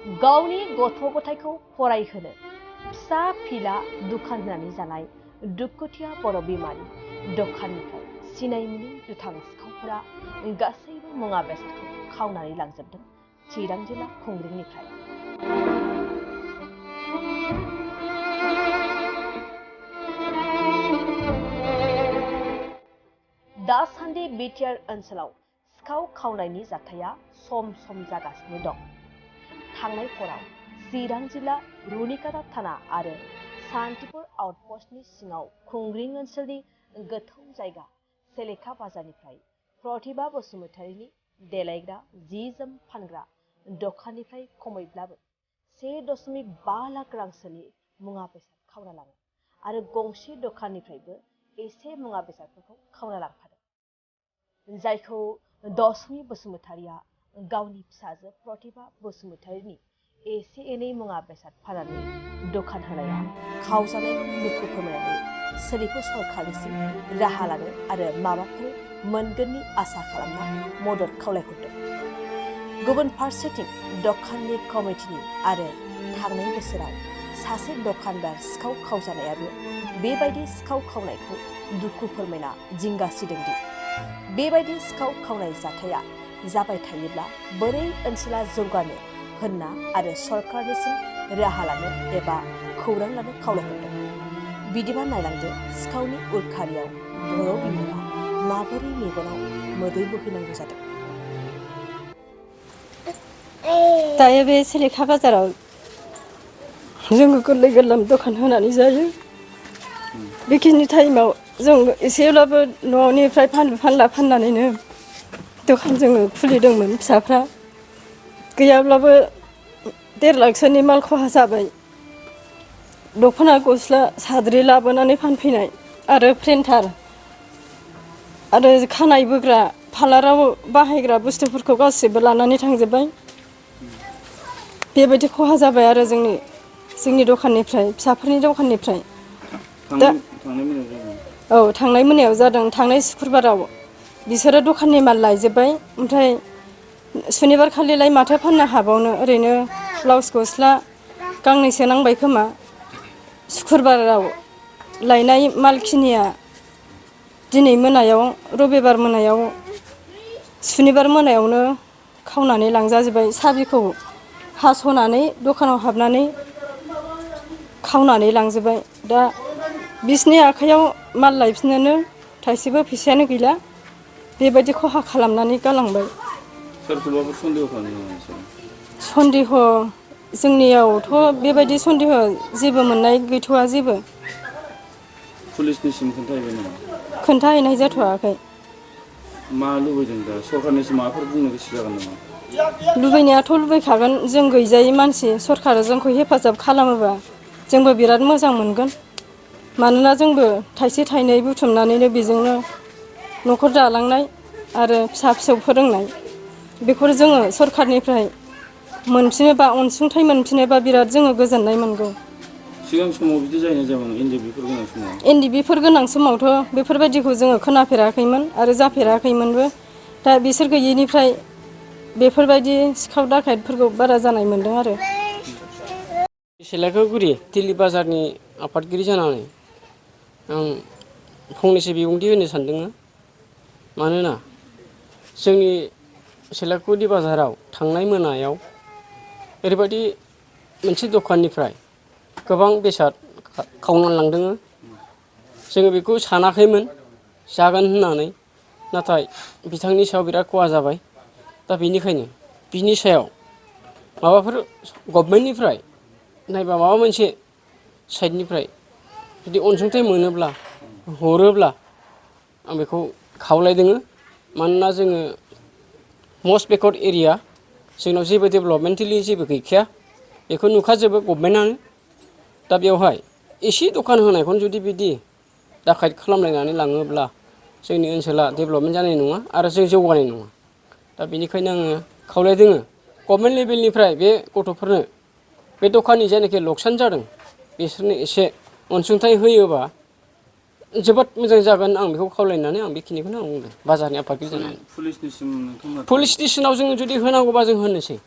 गावनि गथ' गथायखौ फरायहोनो फिसा फिला दुखान होनानै जानाय दुखुथिया बर' बिमानि दखाननिफ्राय सिनाय मोनै दुथां सिखावफोरा गासैबो मुवा बेसादखौ खावनानै लांजोबदों चिरां जिल्ला खुंग्रिंनिफ्राय। दासान्दि बिटिआर ओनसोलाव सिखाव खावनायनि जाथाया सम सम जागासिनो दं। थांनाय हराव चिरां जिल्ला रुनिकाटा थाना आरो सान्तिपुर आउटपस्टनि सिङाव खुंग्रिं ओनसोलनि गोथौ जायगा सेलेखा बाजारनिफ्राय प्रतिभा बसुमतारीनि देलायग्रा जि जोम फानग्रा दखाननिफ्राय खमैब्लाबो 1.5 लाख रांसोनि मुवा बेसाद खावना लाङो आरो गंसे दखाननिफ्रायबो एसे मुवा बेसादफोरखौ खावना लांफादों, जायखौ दसमी बसुमतारीया गावनि फिसाजो प्रतिभा बसुमतारीनि एसे एनै मुवा बेसाद फाननानै दखान होनाया खावजानायखौ दुखु फोरमायनानै सोलिफु सरकारनिसिम राहा लानो आरो माबाफोर मोनगोननि आसा खालामना मदद खावलायहरदों। गुबुन फारसेथिं दखाननि कमिटिनि आरो थांनाय बोसोराव सासे दखानदार सिखाव खावजानायाबो बेबायदि सिखाव खावनायखौ दुखु फोरमायना जिंगा सिदोंदि बेबायदि सिखाव खावनाय जाथाया जाबाय थायोब्ला बोरै ओनसोला जौगानो होनना आरो सरकारनिसिम राहा लानो एबा खौरां लानो खावलायहरदों। बिदिबा नायलांदो सिखावनि उरखारियाव बर' बिमाया माबोरै मेगनाव मोदै बोहैनांगौ जादों। दायो बे सेलेखा बाजाराव जोङो गोरलै गोरलाम दखान होनानै जायो। बेखिनि टाइमाव जों एसेब्लाबो न'निफ्राय फानलु फाननानैनो दखान जोङो खुलिदोंमोन। फिसाफ्रा गैयाब्लाबो 1.5 लाखसोनि माल खहा जाबाय। दख'ना गस्ला साद्रि लाबोनानै फानफैनाय आरो प्रिन्टार आरो खानाय बोग्रा पार्लाराव बाहायग्रा बुस्थुफोरखौ गासिबो लानानै थांजोब्बाय। बेबायदि खहा जाबाय आरो जोंनि दखाननिफ्राय फिसाफोरनि दखाननिफ्राय थांनाय मोनायाव जादों। थांनाय शुक्रबाराव बिसोरो दखाननि माल लायजोब्बाय। ओमफ्राय सुनिबार खालिलाय माथो फाननो हाबावनो, ओरैनो ब्लाउस गस्ला गांनैसो नांबाय खोमा। शुक्रबाराव लायनाय मालखिनिया दिनै मोनायाव रबिबार मोनायाव सुनिबार मोनायावनो खावनानै लांजाजोब्बाय। साबिखौ हास'नानै दखानाव हाबनानै खावनानै लांजोब्बाय। दा बिसनि आखाइयाव माल लायफिननोनो थाइसेबो फैसायानो गैला। बेबायदि खहा खालामनानै गालांबाय। सोरखौबाबो सन्देह खालामो नामा? सन्देह जोंनियावथ' बेबायदि सन्देह जेबो मोननाय गैथ'वा जेबो। पुलिसनिसिम खोन्थाहैबाय नामा? खोन्थाहैनाय जाथ'वाखै। मा लुबैदों दा? सरकारनिसिम माबाफोर बुंनो गोसो जागोन नामा? लुबैनायाथ' लुबैखागोन। जों गैजायै मानसि, सरकारा जोंखौ हेफाजाब खालामोबा जोंबो बिराद मोजां मोनगोन। मानोना जोंबो थाइसे थाइनै बुथुमनानैनो बेजोंनो न'खर दालांनाय आरो फिसा फिसौ फोरोंनाय, बेखौ जोङो सरकारनिफ्राय मोनफिनोबा, अनसुंथाइ मोनफिनोबा बिराद जोङो गोजोननाय मोनगौ। सिगां समाव बिदि जायोना जायामोन? एनडिएफबिफोर गोनां समाव? एनडिएफबिफोर गोनां समावथ' बेफोरबायदिखौ जोङो खोनाफेराखैमोन आरो जाफेराखैमोनबो। दा बिसोर गैयैनिफ्राय बेफोरबायदि सिखाव दाखायतफोरखौ बारा जानाय मोनदों आरो। सेलेखागुरि दिल्ली बाजारनि आफादगिरि जानानै आं फंनैसो बिबुंथि होनो सानदों। मानोना जोंनि सेलेखागुरि बाजाराव थांनाय मोनायाव ओरैबायदि मोनसे दखाननिफ्राय गोबां बेसाद खावनानै लांदों। जोङो बेखौ सानाखैमोन जागोन होननानै, नाथाय बिथांनि सायाव बिराद खहा जाबाय। दा बेनिखायनो बिनि सायाव माबाफोर गभर्नमेन्टनिफ्राय नायबा माबा मोनसे साइडनिफ्राय जुदि अनसुंथाइ मोनोब्ला हरोब्ला आं बेखौ खावलायदों। मानोना जोङो मस्ट बेकवार्ड एरिया, जोंनाव जेबो डेभेलपमेन्टेलि जेबो गैखाया, बेखौ नुखाजोबो गभर्नमेन्टआनो। दा बेवहाय एसे दखान होनायखौनो जुदि बिदि दाखायत खालामलायनानै लाङोब्ला जोंनि ओनसोला डेभेलपमेन्ट जानाय नङा आरो जों जौगानाय नङा। दा बेनिखायनो आङो खावलायदों गभर्नमेन्ट लेभेलनिफ्राय बे गथ'फोरनो, बे दखाननि जायनाखि लकसान जादों बिसोरनो एसे अनसुंथाइ होयोबा जोबोद मोजां जागोन। आं बेखौ खावलायनानै आं बेखिनिखौनो आं बुंदों बाजारनि आफादगिरि जानानै। पुलिसनिसिम नोंथांमोना पुलिस स्टेसनाव जोङो जुदि होनांगौबा जों होनोसै,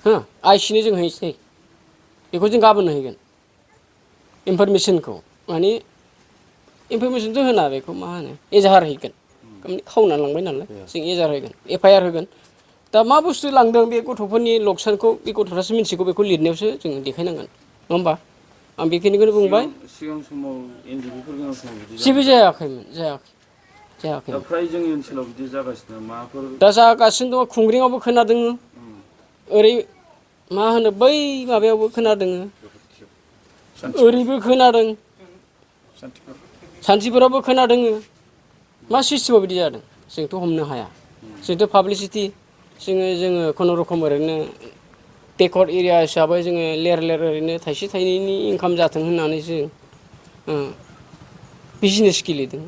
हो आइसिनो जों हैसै बेखौ जों गाबोन हैगोन इनफरमेसनखौ माने इनफरमेसनथ' होना बेखौ मा होनो एजाहार हैगोन खावनानै लांबाय नालाय जों एजाहार होगोन FIR होगोन दा मा बुस्थु लांदों बे गथ'फोरनि लकसानखौ बे गथ'फ्रासो मिथिगौ बेखौ लिरनायावसो जों देखायनांगोन नङा होमबा आं बेखिनिखौनो बुंबाय सिगां समाव NGP फोर गोनां समाव बिदि जेबो जायाखैमोन जायाखै दा फ्राय जोंनि ओनसोलाव बिदि जागासिनो माबाफोर दा जागासिनो दङ खुंग्रिङावबो खोनादों ओरै मा होनो बै माबायावबो खोनादों ओरैबो खोनादों सान्थिफुरावबो खोनादों मा सिस्टेमाव बिदि जादों जोंथ' हमनो हाया जोंथ' पाब्लिसिटि जोङो खुनुरुखुम ओरैनो बेकवार्ड एरिया हिसाबै जोङो लेर ओरैनो थाइसे थाइनैनि इनकाम जाथों होननानै जों बिजनेस गेलेदों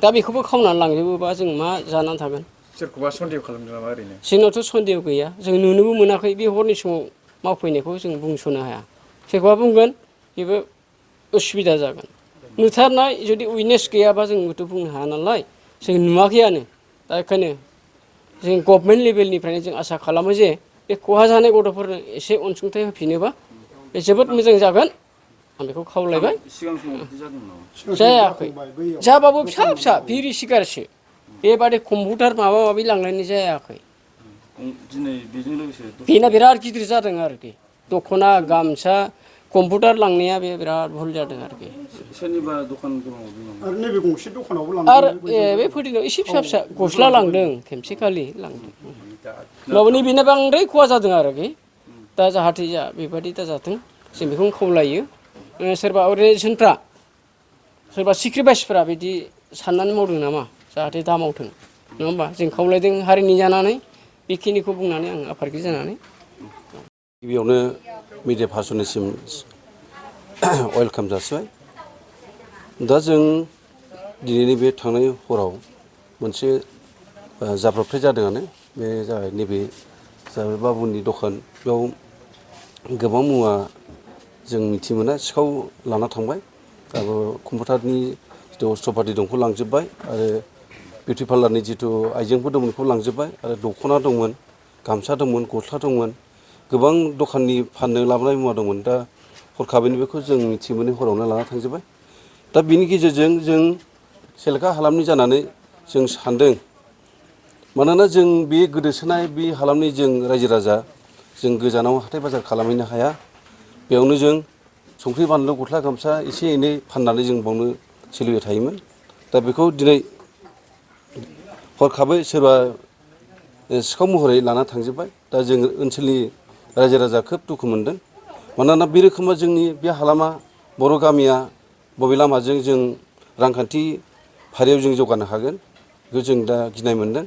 दा बेखौबो खावनानै लांजोबोबा जों मा जानानै थागोन सोरखौबा सन्देह खालामदों नामा ओरैनो जोंनावथ' सन्देह गैया जों नुनोबो मोनाखै बे हरनि समाव मावफैनायखौ जों बुंस'नो हाया सोरखौबा बुंगोन बेबो उसुबिदा जागोन नुथारनाय जुदि उइटनेस गैयाबा जोंबोथ' बुंनो हाया नालाय जों नुवाखैयानो दा बेखायनो जों गभर्नमेन्ट लेभेलनिफ्रायनो जों आसा खालामो जे बे खहा जानाय गथ'फोरनो एसे अनसुंथाइ होफिनोबा बे जोबोद मोजां जागोन आं बेखौ खावलायबाय सिगां समाव बिदि जादों नामा जायाखै जाबाबो फिसा बिरि सिगारसो बेबादि कम्पिउटार माबा माबि लांनायनि जायाखै दिनै बेजों लोगोसे बेना बिराद गिदिर जादों आरोखि दख'ना गामसा कम्पिउटार लांनाया बे बिराद भुल जादों आरोखि सोरनिबा दखान दङ आरो नैबे गंसे दखानावबो आरो बे फोथैनायाव एसे फिसा गस्ला लांदों खेमसेखालि लांदों होमबाबो नैबेना बांद्राय खहा जादों आरोखि दा जाहाथे बेबादि दा जाथों जों बेखौनो खावलायो सोरबा अर्गानाइजेसनफ्रा सोरबा सिक्रेट बाइसफ्रा बिदि साननानै मावदों नामा जाहाथे दा मावथों नङा होमबा जों खावलायदों हारिनि जानानै बेखिनिखौ बुंनानै आं आफादगिरि जानानै गिबियावनो मिडिया पार्सननिसिम वेलकाम जासिबाय दा जों दिनैनि बे थांनाय हराव मोनसे जाब्रबथाय जादोंआनो बे जाबाय नैबे जाबाय बाबुनि दखान बेयाव गोबां मुवा जों मिथि मोना सिखाव लाना थांबाय आरो कम्पिउटारनि जिथु अस्त्रपाति दंखौ लांजोब्बाय आरो बिउटि पार्लारनि जिथु आइजेंफोर दंमोन बेखौ लांजोब्बाय आरो दख'ना दंमोन गामसा दंमोन गस्ला दंमोन गोबां दखाननि फाननो लाबोनाय मुवा दंमोन दा हरखाबैनो बेखौ जों मिथि मोनै हरावनो लाना थांजोब्बाय दा बिनि गेजेरजों जों सेलेखा हालामनि जानानै जों सानदों मानोना जों बे गोदोसोनाय बे हालामनि जों रायजो राजा जों गोजानाव हाथाय बाजार खालामहैनो हाया बेयावनो जों संख्रि बानलु गस्ला गामसा एसे एनै फाननानै जों बावनो सोलिबाय थायोमोन दा बेखौ दिनै हरखाबै सोरबा सिखाव महरै लाना थांजोब्बाय दा जों ओनसोलनि रायजो राजा खोब दुखु मोनदों मानोना बे रोखोमा जोंनि बे हालामा बर' गामिया बबे लामाजों जों रांखान्थि फारियाव जों जौगानो हागोन बेखौ जों दा गिनाय मोनदों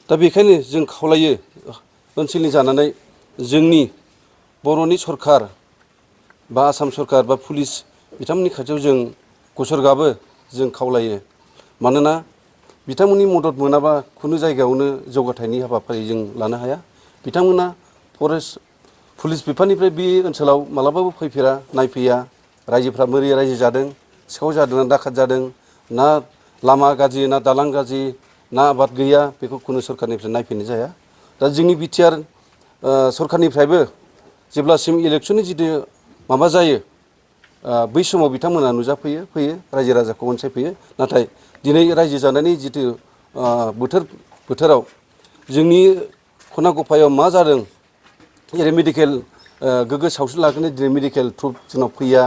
दा बेखायनो जों खावलायो ओनसोलनि जानानै जोंनि बर'नि सरखार बा आसाम सरखार बा पुलिस बिथांमोननि खाथियाव जों गसर गाबो जों खावलायो मानोना बिथांमोननि मदद मोनाबा खुनु जायगायावनो जौगाथायनि हाबाफारि जों लानो हाया बिथांमोना फरेस्ट पुलिस बिफाननिफ्राय बे ओनसोलाव मालाबाबो फैफेरा नायफैया रायजोफ्रा बोरै रायजो जादों सिखाव जादों ना दाखात जादों ना लामा गाज्रि ना दालां गाज्रि ना आबाद गैया बेखौ खुनु सरखारनिफ्राय नायफैनाय जाया दा जोंनि बिटिआर सरखारनिफ्रायबो जेब्लासिम इलेक्सननि जितु माबा जायो बै समाव बिथांमोना फैयो रायजो राजाखौ अनसायफैयो नाथाय दिनै रायजो जानायनि जितु बोथोराव जोंनि खना गफायाव मा जादों जेरै मेडिकेल गोग्गो सावस्रि लागोन दिनै मेडिकेल प्रुफ जोंनाव फैया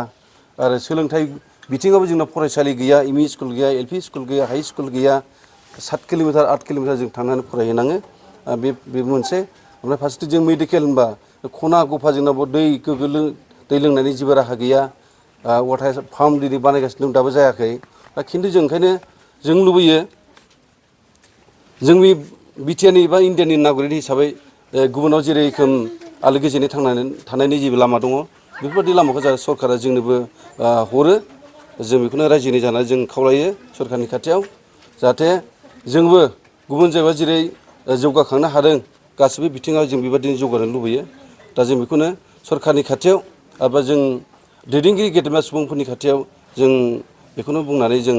आरो सोलोंथाइ बिथिङावबो जोंनाव फरायसालि गैया एमइ स्कुल गैया एलपि स्कुल गैया हाइ स्कुल गैया 7 किल'मिटार 8 किल'मिटार जों थांनानै फरायहैनाङो बे मोनसे ओमफ्राय फारसेथिं जों मेडिकेल होनबा खना गफा जोंनाव दै गोग्गो दै लोंनायनि जेबो राहा गैया वाटार पाम्प दिनै बानायगासिनो दं दाबो जायाखै दा खिन्थु जों ओंखायनो जों लुबैयो जोंनि बिटिआरनि बा इण्डियानि नागरिक हिसाबै गुबुनाव जेरै रोखोम आलो गोजोनै थांनानै थानायनि जेबो लामा दङ बेफोरबायदि लामाखौ जा सरकारा जोंनोबो हरो जों बेखौनो रायजोनि जानानै जों खावलायो सरकारनि खाथियाव जाहाथे जोंबो गुबुन जायगायाव जेरै जौगाखांनो हादों गासिबो बिथिङाव जों बेबायदिनो जौगानो लुबैयो दा जों बेखौनो सरकारनि खाथियाव एबा जों दैदेनगिरि गेदेमा सुबुंफोरनि खाथियाव जों बेखौनो बुंनानै जों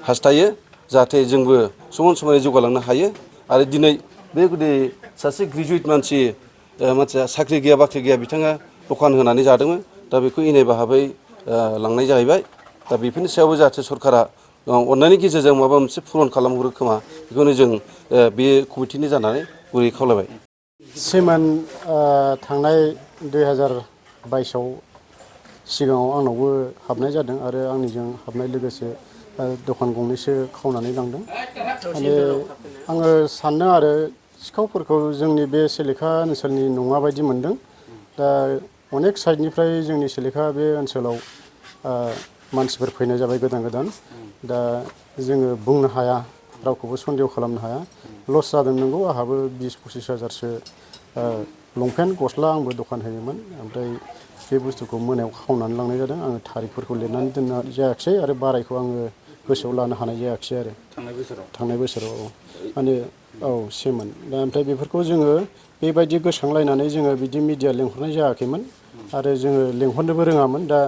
हास्थायो जाहाथे जोंबो समान समानै जौगालांनो हायो आरो दिनै बे सासे ग्रेजुवेट मानसिया साख्रि गैया बाख्रि गैया बिथाङा दखान होनानै जादोंमोन दा बेखौ इनाय भाबै लांनाय जाहैबाय दा बेफोरनि सायावबो जाहाथे सरकारा अननायनि गेजेरजों माबा मोनसे पुरन खालामहरो खोमा बेखौनो जों बे कमिटिनि जानानै गुरै खावलायबाय। सेमोन थांनाय 2022आव सिगाङाव आंनावबो हाबनाय जादों आरो आंनिजों हाबनाय लोगोसे दखान गंनैसो खावनानै लांदों। माने आङो सान्दों आरो सिखावफोरखौ जोंनि बे सेलेखा ओनसोलनि नङा बायदि मोन्दों। दा अनेक साइडनिफ्राय जोंनि सेलेखा बे ओनसोलाव मानसिफोर फैनाय जाबाय गोदान दा जोङो बुंनो हाया रावखौबो सन्देह खालामनो हाया। लस जादों नंगौ आंहाबो 20-25 हाजारसो लंपेन्ट गस्ला आंबो दखान होयोमोन ओमफ्राय बे बुस्थुखौ मोनायाव खावनानै लांनाय जादों। आङो थारिखफोरखौ लिरनानै दोननाय जायाखिसै आरो बारायखौ आङो गोसोआव लानो हानाय जायाखिसै आरो थांनाय बोसोराव माने सेमोन दा ओमफ्राय बेफोरखौ जोङो बेबायदि गोसोखांलायनानै जोङो बिदि मिडिया लेंहरनाय जायाखैमोन आरो जोङो लेंहरनोबो रोङामोन। दा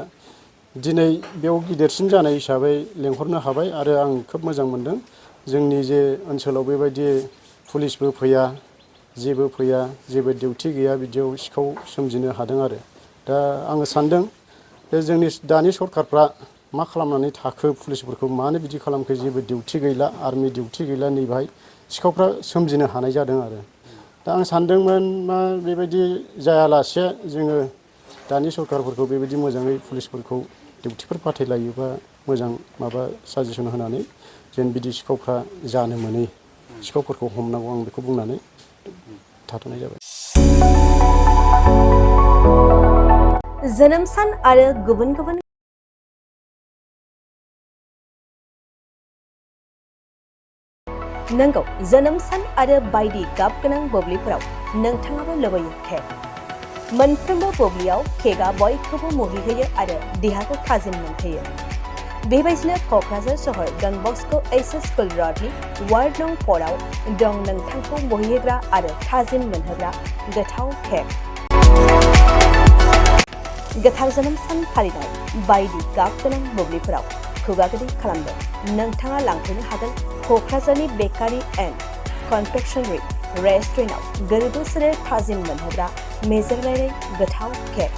दिनै बेयाव गिदिरसिन जानाय हिसाबै लेंहरनो हाबाय आरो आं खोब मोजां मोनदों। जोंनि जे ओनसोलाव बेबायदि पुलिसबो फैया जेबो फैया जेबो डिउटि गैया बिदियाव सिखाव सोमजिनो हादों आरो दा आङो सान्दों बे जोंनि दानि सरखारफ्रा मा खालामनानै थाखो पुलिसफोरखौ मानो बिदि खालामखो जेबो डिउटि गैला आर्मि डिउटि गैला नैबाहाय सिखावफ्रा सोमजिनो हानाय जादों आरो दा आं सानदोंमोन मा बेबायदि जायालासे जोङो दानि सरखारफोरखौ बेबायदि मोजाङै पुलिसफोरखौ डिउटिफोर फाथायलायोबा मोजां माबा साजेसन होनानै जेन बिदि सिखावफ्रा जानो मोनै सिखावफोरखौ हमनांगौ आं बेखौ बुंनानै थाथ'नाय जाबाय। जोनोम सान आरो गुबुन गुबुन नंगौ जोनोम सान आरो बायदि गाब गोनां बोब्लिफोराव नोंथाङाबो लुबैयो केक। मोनफ्रोमबो बोब्लियाव केकआ बयखौबो मुहिहोयो आरो देहाखौ थाजिम मोनहोयो। बेबायदिनो क'क्राझार सहर डन बस्क' एच.एस. स्कुल र'डनि वार्ड नं 4आव दं नोंथांखौ मुहिहोग्रा आरो थाजिम मोनहोग्रा गोथाव केक। गोथार जोनोम सान फालिनाय बायदि गाब गोनां बोब्लिफोराव खुगा गोदै खालामनो नोंथाङा लांफैनो हागोन क'क्राझारनि बेकारि एन्ड कनफेक्शनारि रेस्टुरेन्टआव गोरबो सोलेर थाजिम मोनहोग्रा मेजेरनाय गोथाव केक।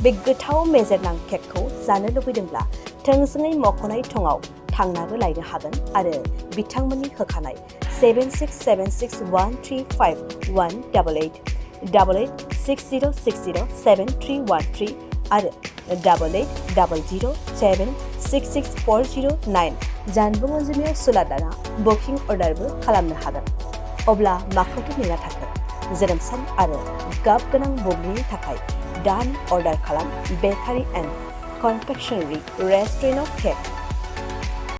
बे गोथाव मेजेरनां केकखौ जानो लुबैदोंब्ला थोंजोङै मख'नाय थंआव थांनाबो लायनो हागोन आरो बिथांमोननि होखानाय 767601351888 8860607313 आरो 880007664009 जानबुं अनजिमायाव सुलादाना बुकिं अर्डारबो खालामनो हागोन। अब्ला माखौथो नेना थाखो जोनोम सान आरो गाब गोनां बोब्लिनि थाखाय दान अर्डार खालाम बेकारि एन्ड कनफेक्शनारि रेस्टुरेन्टआव केक।